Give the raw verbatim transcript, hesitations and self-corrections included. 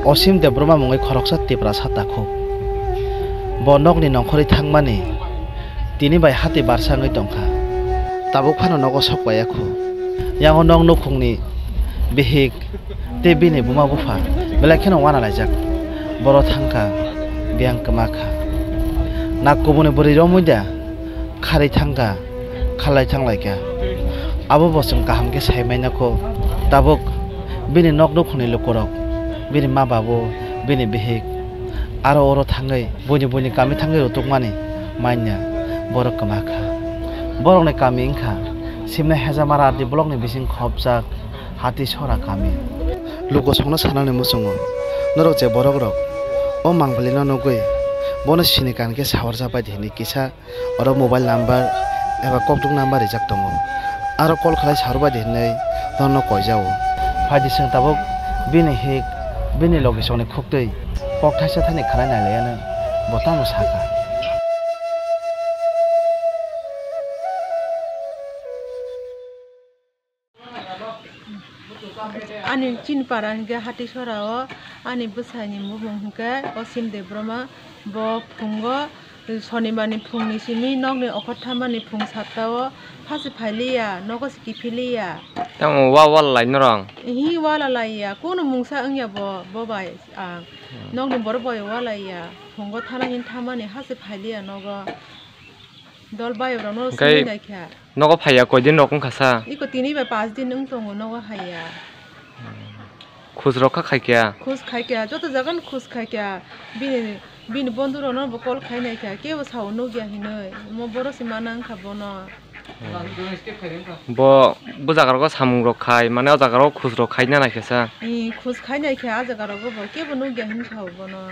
Osim Debbarma mungwi khoroksa Tiprasa takhuk. Bo nokni nongkhorwi thangmani tini bai hati barsa wngwi tongkha. Tabuk phano nogo sok paiya khu. Yango nok nukhungni bihik tei bini buma bupha belai kheno uanalaijak. Boro thangkha, biyang kwma kha. Nak kubuni bwrwi romwi da kharwi thangkha, khalai thanglaikha. Abo bo chwng kaham khe sai maina kho. Tabuk bini nok nukhungni lukurok, bini ma babu, bini bihik aro oro thangwi buini buini kami thangwi rutukmani manya borok kwma kha. Borokni kami wngkha Simna Hejamara R D blockni bising khopjak Hati Sora kami. Lukusongno sanani muchungo norok je borokrok o mangpilino nugwi bono sini kan khe sawarjak bai di hwnwi kisa oro mobile number eba kokduk number rijak tongo. Aro call khlai sar bai di hwnwi norokno koijao. Phaidi chwng tabuk bini hik, bini logisongni khuktwi kok thaisa thani khlai nai laiya nw bo tamo sakha. Ani chini para hinkhe Hati Sora o ani bwsai ni bumung hinkhe Osim Debbarma. Bo phungo Sonibar ni phung ni simi nokni okhorthama ni phung satta o hasi phailiya, nogo se kiphiliya. Tamo wa wala lai norong? Hi wala laiya, kunu mungsa wngya bo, bo bai ang. Hmm. Nokni borok bai walaiya, phungo thana hin thamani hasi phailiya nogo. Dol bayok rokno Hwnkhe simi naikha. Nogo phaiya koidin rok wngkha sa? Iko tini bai pash din wng tongo nogo haiya. Khus rok kha khaikya? Khus khaikya, joto jaga no khus khaikya. Bini, bini bondhu rokno bo call khai naikha, kebo sao nukya hinwi. Omo boro se mana wngkha bono. Bo, bo jaga rogo samung rok khai, mane o jaga rogo khus rok khaina naikha sa? Ee, khus khai naikha, a jaga rogo bo kebo nukya hinwi sao bono.